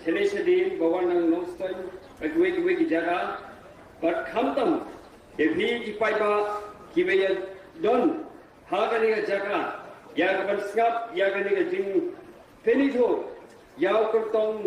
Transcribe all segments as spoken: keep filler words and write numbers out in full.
Shane shadien ba wan na Nongstoiñ, ba kiwei kiwei ki jaka, bad khamtam ïa phi ki paidbah kiba ïa don ha kane ka jaka ïa ka ban sngap ïa kane ka jingpynithuh ïa u kyrtong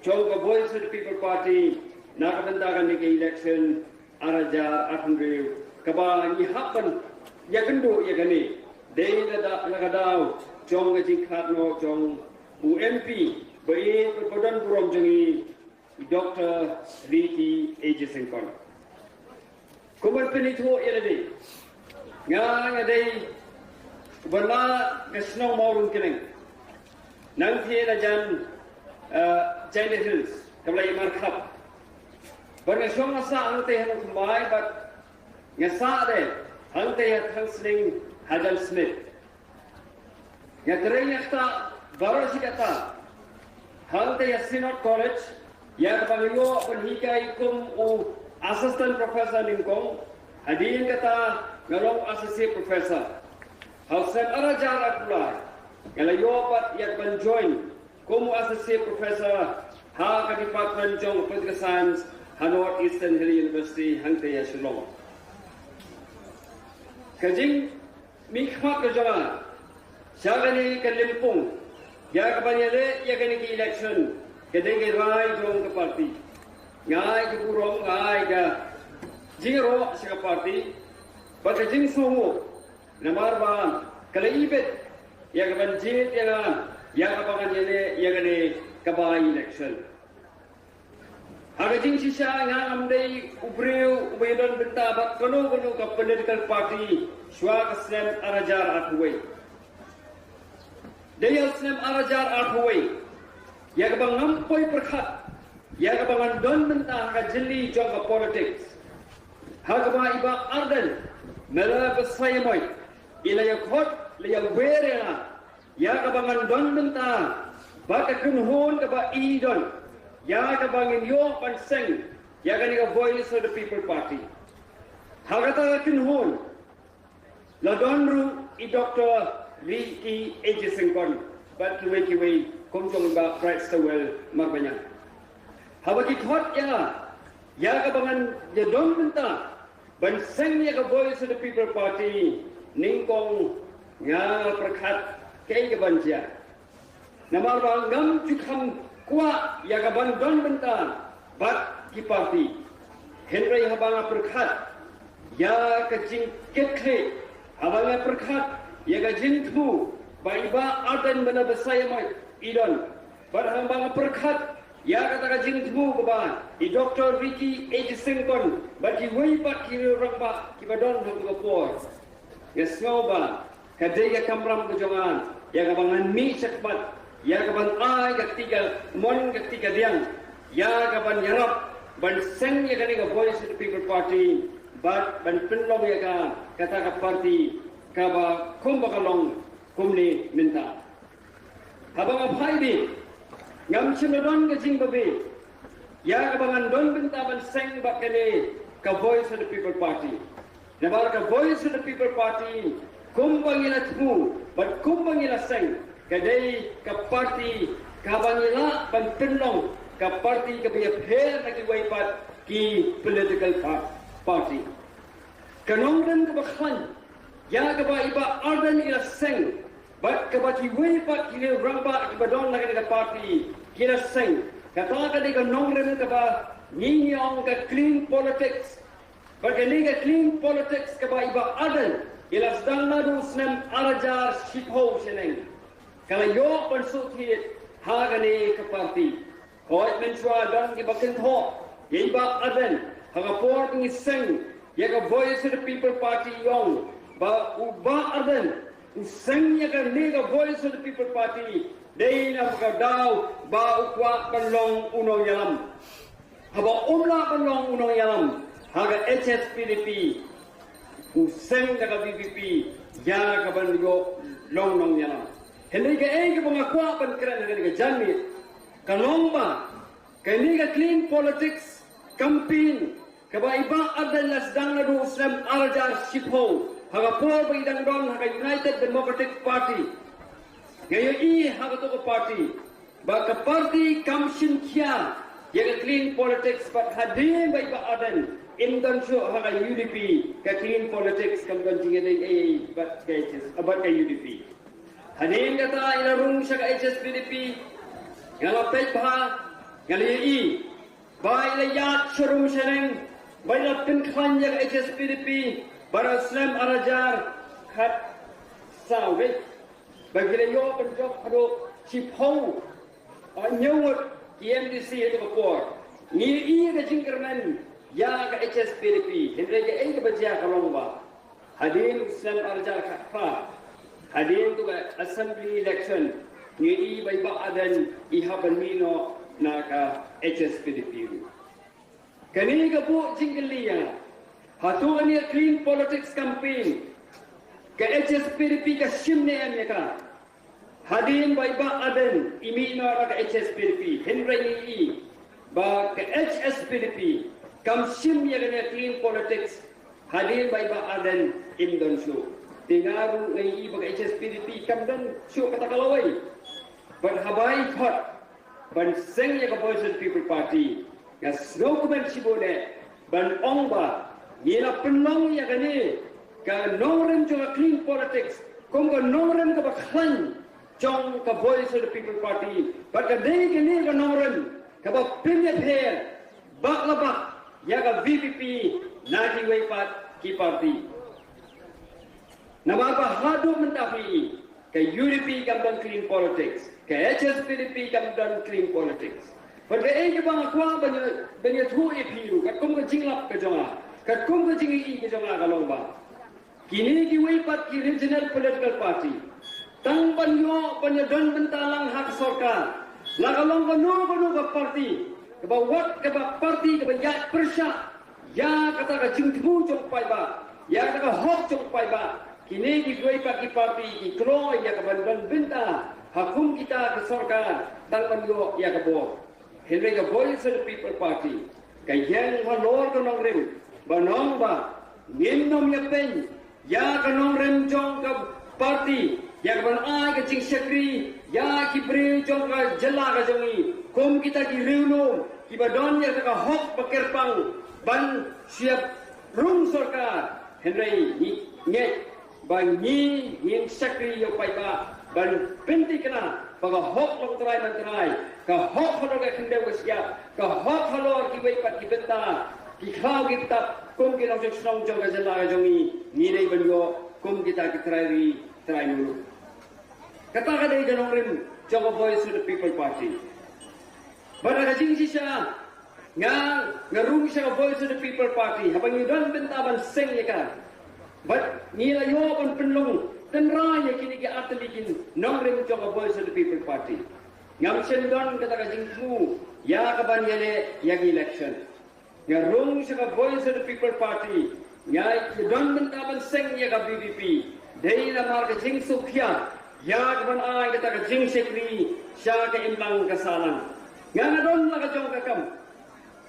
jong ka Voice of the People Party na ka bynta kane ka election ar hajar arphew hynriew, kaba ngi hap ban ïakynduh ïa kane dei la da, la ka daw jong ka jingkhadnoh jong u M P ba ïeit ba don burom jong ngi, Doctor Ricky A J Syngkon. Kum ban pynithuh ïa lade, nga nga dei uba na ka shnong Mawryngkneng, nangta na jan, eh, Jaintia Hills, kaba la ïamar Khap. Bad nga shong nga sah hangta ha Nongthymmai, bad nga sah de hangta ha Thangsning hajan Smit. Nga trei nga ktah baroh shi katta hangta ha Synod College, ïa kaba nga ïoh ban hikai kum u assistant professor nyngkong, hadien kata nga long associate professor. Ha u snem ar hajar arphew lai nga la ïoh pat ïa ka ban join kum u associate professor ha ka department jong political science ha North Eastern Hill University hangta ha Shillong. Ka jing mihkhmat ka jong nga sha kane ka lympung ïa ka ban ïaleh ïa kane ka election ka dei ka rai jong ka party. Nga ai ka burom, nga ai ka jingïaroh sha ka party bad ka jingsngewnguh namar ba ka la ibit ïa ka ban jied ïa nga ïa ka ban ngan ïaleh ïa kane ka by-election. Ha ka jingshisha nga ngam dei u briew uba ïadon bynta bad kano kano ka political party shuwa ka snem ar hajar arphew wei. Dei ha u snem ar hajar arphew wei ïa kaba ngam poi pyrkhat ïa kaba ngan don bynta ha ka jylli jong ka politics, ha kaba i Bah Ardent Miller Basaiawmoit i la ïakhot, la ïawer ïa nga ïa kaba ngan don bynta bad ka kynhun kaba i don, ïa kaba ngin ïoh ban seng ïa kane ka Voice of the People Party. Ha kata ka kynhun la don ruh i Doctor Ricky A J Syngkon bad kiwei kiwei kum jong i Bah Bright Sitawel Marbaniang. Haba ki khot ïa nga ïa kaba ngan ïa don bynta ban seng ïa ka Voice of the People Party, nyngkong nga pyrkhat kaei kaban jia. Namar ba ngam ju kham kwah ïa ka ban don bynta bad ki party. Hynrei haba nga pyrkhat ïa ka jingkitkhlieh, haba nga pyrkhat ïa ka jingthmu ba i Bah Ardent Miller Basaiawmoit i don, bad haba nga pyrkhat ïa kata ka jingthmu kaba i Doctor Ricky A J Syngkon bad kiwei pat ki rangbah kiba don ha ka por, nga sngew ba ka dei ka kamram ka jong nga ïa ka ban ngan mih shakhmat, ïa ka ban ai ka kti kamon ka kti kadiang, ïa ka ban ïarap ban seng ïa kane ka Voice of the People Party bad ban pynlong ïa ka kata ka party kaba kumba ka long kumne mynta. Haba nga phai beit ngam shym la don ka jingbabe ïa kaba ngan don bynta ban seng bad kane ka Voice of the People Party. Namar ka Voice of the People Party kumba ngi la thmu bad kumba ngi la seng, ka dei ka party kaba ngi lah ban pynlong ka party kaba ïapher na kiwei pat ki political pa-, party. Ka nongrim kaba khlaiñ ïa kaba i Bah Ardent i la seng bad kaba kiwei pat ki rangbah kiba don na kane ka party ki la seng, kata ka dei ka nongrim kaba ngi ong ka clean politics. Bad kane ka clean politics kaba i Bah Ardent i la sdang naduh u snem ar hajar shiphew shaneng ka la ïoh ban shu thied ha kane ka party. Hooid, mynshuwa don kiba kynthoh ïa i Bah Ardent ha ka por ba ngi seng ïa ka Voice of the People Party, ong ba u Bah Ardent u seng ïa kane ka Voice of the People Party dei na ka daw ba u kwah ban long u nongïalam. Haba um lah ban long u nongïalam ha ka H S P D P, u seng da ka V P P ïa ka ban ïoh long nongïalam. Hynrei kaei kaba nga kwah ban kren ha kane ka janmiet ka long ba kane ka clean politics campaign kaba i Bah Ardent i la sdang naduh u snem ar hajar shiphew ha ka por ba i dang don ha ka United Democratic Party. Nga ïohi ha kato ka party ba ka party kam shim khia ïa ka clean politics, bad hadien ba i Bah Ardent im don shuh ha ka U D P, ka clean politics kam don jingïadei ei bad ka H S, bad ka U D P. Hadien kata i la rung sha ka H S P D P, nga la peit bha, nga la ïohi ba i la ïaid sharum shaneng, ba i la pynkhlaiñ ïa ka H S P D P, ba ha u snem ar hajar khatsaw, ba ki la ïoh ban jop haduh shiphew, ah, hynñiew ngut ki M D C ha kata ka por. Ngi ïohi ka jingkyrmen ïa ka H S P D P, hynrei kaei kaba jia ka long ba hadien u snem ar hajar khatphra, hadien tu ka assembly election, ngi ïohi ba i Bah Ardent i hap ban mih noh na ka H S P D P ruh. Kane ka buh jingkylli ïa nga, hato kane ka clean politics campaign ka H S P D P ka shim ne em ïa ka? Hadien ba i Bah Ardent i mih noh na ka H S P D P, hynrei ngi ïohi ba ka H S P D P kam shim ïa kane ka clean politics hadien ba i Bah Ardent im don shuh. Te nga ruh nga ïohi ba ka H S P D P kam don shuh kata ka lawei. Bad haba i khot ban seng ïa ka Voice of the People Party, nga sngewkmen shibun eh ban ong ba ngi la pynlong ïa kane ka nongrim jong ka clean politics kum ka nongrim kaba khlaiñ jong ka Voice of the People Party. Bad ka dei kane ka nongrim kaba pynïapher bak la bak ïa ka V P P na kiwei pat ki party. Namar ba haduh mynta phi, ka U D P kam don clean politics, ka H S P D P kam don clean politics. Bad kaei kaba nga kwah ban ïa, ban ïathuh ïa phi ruh, katkum ka jinglap ka jong nga, katkum ka jingïohi ka jong nga ka long ba kine kiwei pat ki regional political party, tang ban ïoh ban ïadon bynta lang ha ka sorkar, la ka long kano kano ka party, kaba wat kaba party kaba ïaid pyrshah ïa kata ka jingthmu jong u paidbah, ïa kata ka hok jong u paidbah, kine kiwei pat ki party ki kloi ïa ka ban don bynta ha kum kita ki sorkar tang ban ïoh ïa ka bor. Hynrei ka Voice of the People Party ka ïeng halor ka nongrim ban ong ba ngin ym ïapeiñ ïa ka nongrim jong ka party ïa ka ban ai ka jingshakri ïa ki briew jong ka jylla ka jong ngi, kum kita ki riewlum kiba don ïa ka hok ba kyrpang ban shu ïa rung sorkar. Hynrei ngi ngeit ba ngi ngin shakri ïa u paidbah ban pynthikna ba ka hok long trai man trai, ka hok halor ka khyndew ka shyiap, ka hok halor kiwei pat ki bynta, ki khlaw ki btap kum ki nongshong shnong jong ka jylla ka jong ngi, ngi dei ban ïoh kum kita ki trai ri trai muluk. Kata ka dei ka nongrim jong ka Voice of the People Party. Bad ha ka jingshisha nga, nga rung sha ka Voice of the People Party haba ngi don bynta ban seng ïa ka. Bad ngi la ïoh ban pynlong tynrai ïa kine ki artylli ki nongrim jong ka Voice of the People Party. Ngam shym don kata ka jingthmu ïa ka ban ïaleh ïa ki election. Nga rung sha ka Voice of the People Party, nga don bynta ban seng ïa ka V P P, dei namar ka jingsngewkhia ïa ka ban ai kata ka jingshakri sha ka imlang ka sahlang. Nga, nga don la ka jong ka kam.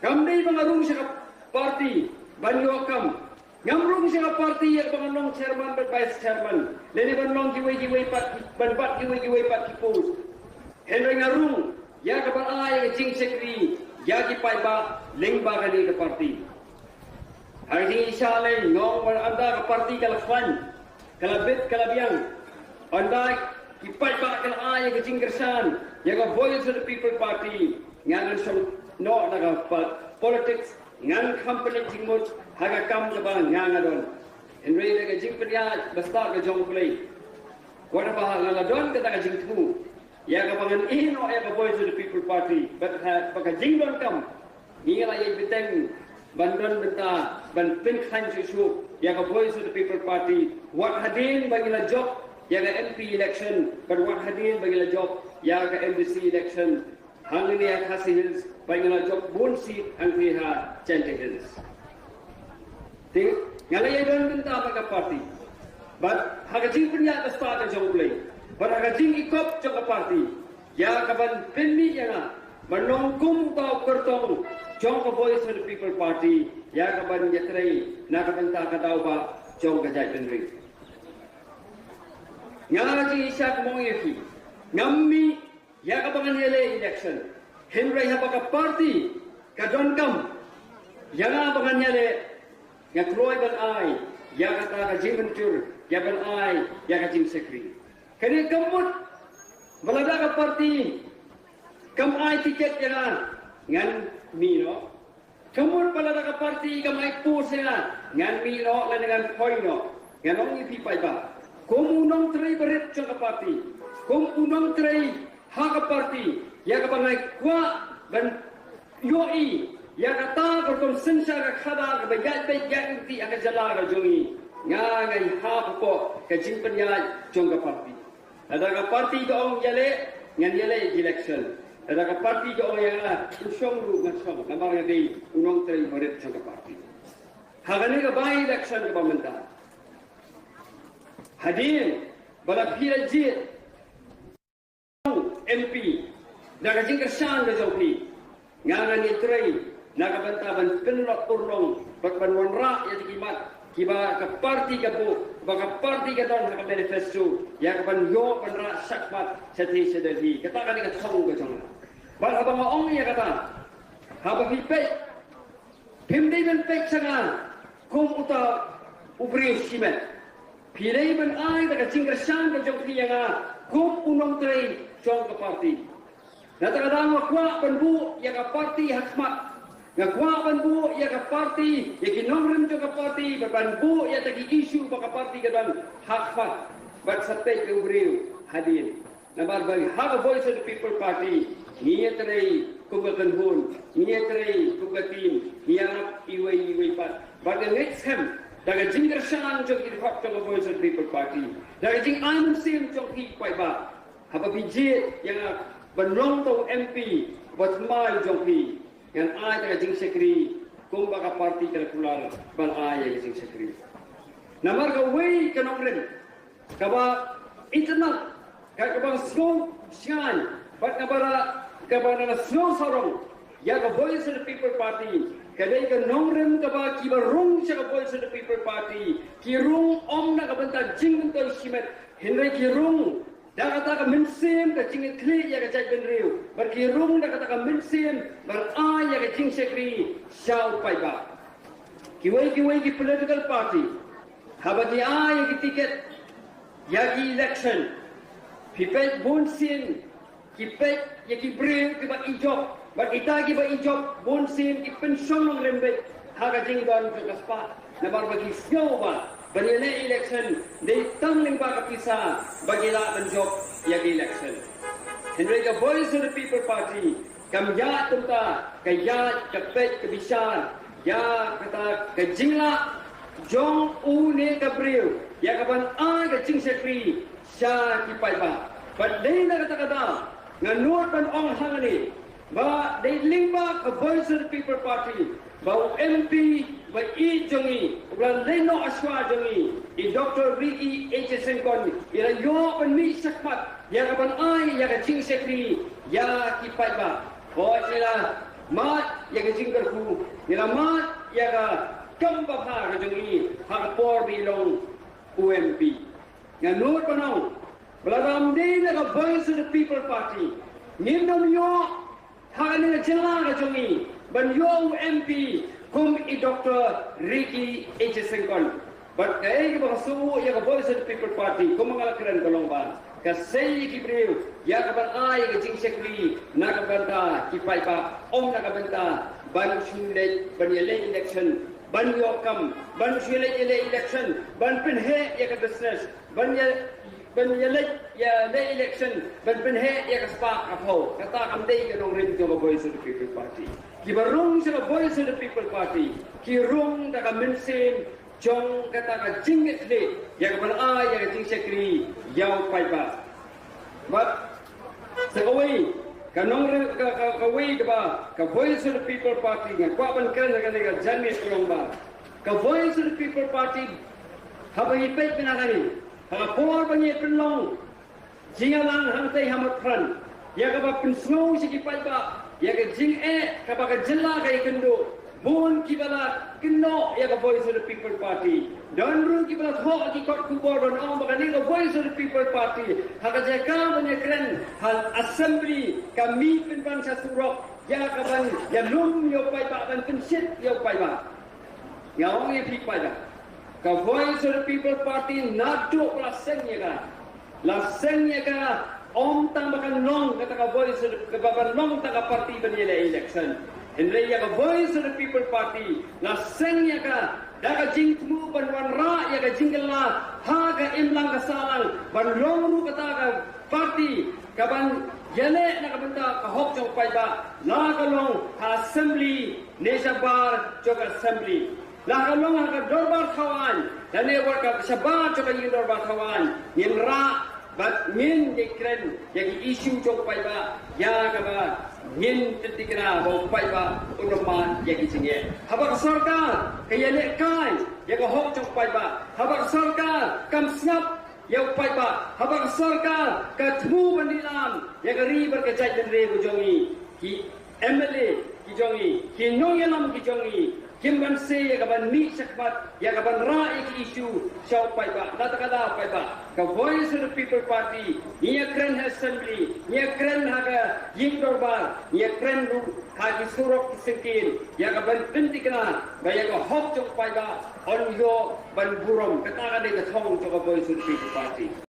Kam dei ba nga rung sha ka party ban ïoh kam. Ngam rung sha ka party ïa ka ban long chairman bad vice chairman, lane ban long kiwei kiwei pat, ban bat kiwei kiwei pat ki post. Hynrei nga rung ïa ka ban ai ka jingshakri ïa ki paidbah lyngba kane ka party. Ha ka jingshisha lei nga ong ba ynda ka party ka la khlaiñ, ka la bit, ka la biang, ynda ki paidbah ki la ai ïa ka jingkyrshan ïa ka Voice of the People Party, ngan shong noh na ka pa-, politics, ngan kham pynleit jingmut ha ka kam kaba nga, nga don. Hynrei da ka jingpynïaid ba stad ka jong U Blei, wat haba nga la don kata ka jingthmu ïa kaba ngan ïehnoh ïa ka Voice of the People Party, bad ha, bad ka jingdonkam ngi la ïai bteng ban don bynta ban pynkhlaiñ shuh shuh ïa ka Voice of the People Party, wat hadien ba ngi la jop ïa ka M P election, bad wat hadien ba ngi la jop ïa ka M D C election. Hangne ha Khasi Hills, ba ngi la jop bun seat hangtei ha Jaintia Hills. Te nga la ïai don bynta bad ka party, bad ha ka jingpynïaid ba stad ka jong U Blei, bad ha ka jingïakop jong ka party, ïa ka ban pynmih ïa nga ban long kum uta u kyrtong jong ka Voice of the People Party, ïa ka ban ïatrei na ka bynta ka daw ba jong ka jaitbynriew. Nga, ha ka jingshisha kumno ïa phi, ngam mih ïa ka ban ngan ïaleh election. Hynrei haba ka party ka donkam ïa nga ba ngan ïaleh, nga kloi ban ai ïa kata ka jingmynjur ïa ban ai ïa ka jingshakri. Kane ka mut ba lada ka party kam ai tiket ïa nga, ngan mih noh. Ka mut ba lada ka party kam ai post ïa nga, ngan mih noh lane ngan poi noh. Ngan ong ïa phi paidbah, kum u nongtrei barit jong ka party, kum u nongtrei ha ka party ïa kaba nga kwah ban ïohi ïa kata ka rukom synshar ka khadar kaba ïaid beit ïaid lynti ha ka jylla ka jong ngi. Nga nga ïa hapoh ka jingpynïaid jong ka party. Lada ka party ka ong ïaleh, ngan ïaleh election. Lada ka party ka ong ïa nga, u shong ruh ngan shong, namar nga dei u nongtrei barit jong ka party. Ha kane ka by election kaba mynta, hadien ba la phi la jied M P da ka jingkyrshan ka jong phi, nga ngan ïatrei na ka bynta ban pynlong urlong bad ban wanrah ïa ki mat kiba ka party ka buh, ba ka party ka don ha ka manifesto, ïa ka ban ïoh ban rah shakhmat shatei sha Delhi. Kata ka dei ka thong ka jong nga. Bad haba nga ong ïa kata, haba phi peit, phim dei ban peit sha nga kum uta u briew shimet. Phi dei ban ai da ka jingkyrshan ka jong phi ïa nga kum u nongtrei jong ka party. Na kata ka daw nga kwah ban buh ïa ka party ha khmat. Nga kwah ban buh ïa ka party, ïa ki nongrim jong ka party, ban, ban buh ïa kata ki issue ba ka party ka don ha khmat. Bad sa peit ïa u briew hadien. Namar ba ha ka Voice of the People Party ngi ïatrei kum ka kynhun, ngi ïatrei kum ka team, ngi ïarap iwei iwei pat. Bad nga ngeit skhem da ka jingkyrshan jong ki dkhot jong ka Voice of the People Party, da ka jingai mynsiem jong phi paidbah, haba phi jied ïa nga ban long uta u M P ba thymmai jong phi, ngan ai da ka jingshakri kumba ka party ka la kular ban ai ïa ka jingshakri. Namar kawei ka nongrim kaba itynnad, ka, kaba sngew shngaiñ bad kaba la, kaba la sngew sarong ïa ka Voice of the People Party, ka dei ka nongrim kaba kiba rung sha ka Voice of the People Party ki rung ym na ka bynta jingmyntoi shimet, hynrei ki rung da kata ka mynsiem ka jingïakhlieh ïa ka jaitbynriew, bad ki rung da kata ka mynsiem ban ai ïa ka jingshakri sha u paidbah. Kiwei kiwei ki political party, haba ki ai ïa ki tiket ïa ki election, phi peit bunsien ki peit ïa ki briew kiba ijop, bad kita kiba ijop bunsien ki pynshong nongrim beit ha ka jingdon jong ka spah, namar ba ki sngew ba ban ïaleh election dei tang lyngba ka pisa ba ki lah ban jop ïa ki election. Hynrei ka Voice of the People Party kam ïaid kumta, ka ïaid, ka peit, ka bishar ïa kata ka jinglah jong une ka briew ïa ka ban ai ka jingshakri sha ki paidbah. Bad dei na kata ka daw nga nud ban ong hangne ba dei lyngba ka Voice of the People Party ba u M P ba ïeit jong ngi, uba la leit noh shuwa jong ngi, i Doctor Ricky A J Syngkon, i la ïoh ban mih shakhmat ïa ka ban ai ïa ka jingshakri ïa ki paidbah. Hooid, ngi la mad ïa ka jingkyrkhu, ngi la mad ïa ka kam babha ka jong i ha ka por ba i long u M P. Nga nud ban ong ba lada ym dei na ka Voice of the People Party, ngim nym ïoh ha kane ka jylla ka jong ngi ban ïoh u M P kum i Doctor Ricky A J Syngkon. Bad kaei kaba ka sngewthuh ïa ka Voice of the People Party, kumba nga la kren ka long ba ka sei ïa ki briew ïa ka ban ai ïa ka jingshakri na ka bynta ki paidbah, ym na ka bynta ban shu leit ban ïaleh election, ban ïoh kam, ban shu leit ïaleh election ban pynheh ïa ka business, ban ïa, ban ïaleh, ïaleh election ban pynheh ïa ka spah ka phew. Kata kam dei ka nongrim jong ka Voice of the People Party. Kiba rung sha ka Voice of the People Party ki rung da ka mynsiem jong kata ka jingngeit ïa ka ban ai ïa ka jingshakri ïa u paidbah. Bad sa kawei ka nongrim, ka, ka, kawei kaba ka Voice of the People Party, nga kwah ban kren ha kane ka janmiet ka long ba ka Voice of the People Party, haba ngi peit mynta kane, ha ka por ba ngi pynlong jingïalang hangtei ha Motphran, ïa kaba pynsngew sha ki paidbah ïa ka jingeh kaba ka jylla ka ïakynduh, Bun kiba la kynnoh ïa ka Voice of the People Party. Don ruh kiba la thoh ki kot khubor ban ong ba kane ka Voice of the People Party ha ka jaka ban ïakren ha assembly ka mih pynban sha surok ïa ka ban ïalum ïa u paidbah, ban pynshit ïa u paidbah. Nga ong ïa phi paidbah, ka Voice of the People Party naduh ba la seng ïa ka, la seng ïa ka, ym tang ba kan long kata ka Voice of the, ba kan long tang ka party ban ïaleh election. Hynrei ïa ka Voice of the People Party la seng ïa ka da ka jingthmu ban wanrah ïa ka jingkylla ha ka imlang ka sahlang ban long ruh kata ka party ka ban ïaleh na ka bynta ka hok jong u paidbah, la ka long ha assembly ne shabar jong ka assembly, la ka long ha ka dorbar thaw aiñ lane wat ka shabar jong ka ïing dorbar thaw aiñ, ngin rah bad ngin ïakren ïa ki issue jong u paidbah ïa kaba ngin pynthikna ba u paidbah un ym mad ïa ki jingeh. Haba ka sorkar ka ïalehkai ïa ka hok jong u paidbah, haba ka sorkar kam sngap ïa u paidbah, haba ka sorkar ka thmu ban dilam ïa ka ri bad ka jaitbynriew ka jong ngi, ki M L A ki jong ngi, ki nongïalam ki jong ngi kim banse ïa ka ban mih shakhmat, ïa ka ban rah ïa ki issue sha u paidbah. Lada ka da u paidbah, ka Voice of the People Party ngi ïakren ha assembly, ngi ïakren ha ka ïing dorbar, ngi ïakren ruh ha ki surok ki syngkien ïa ka ban pynthikna ba ïa ka hok jong u paidbah un ïoh ban burom. Kata ka dei ka thong jong ka Voice of the People Party.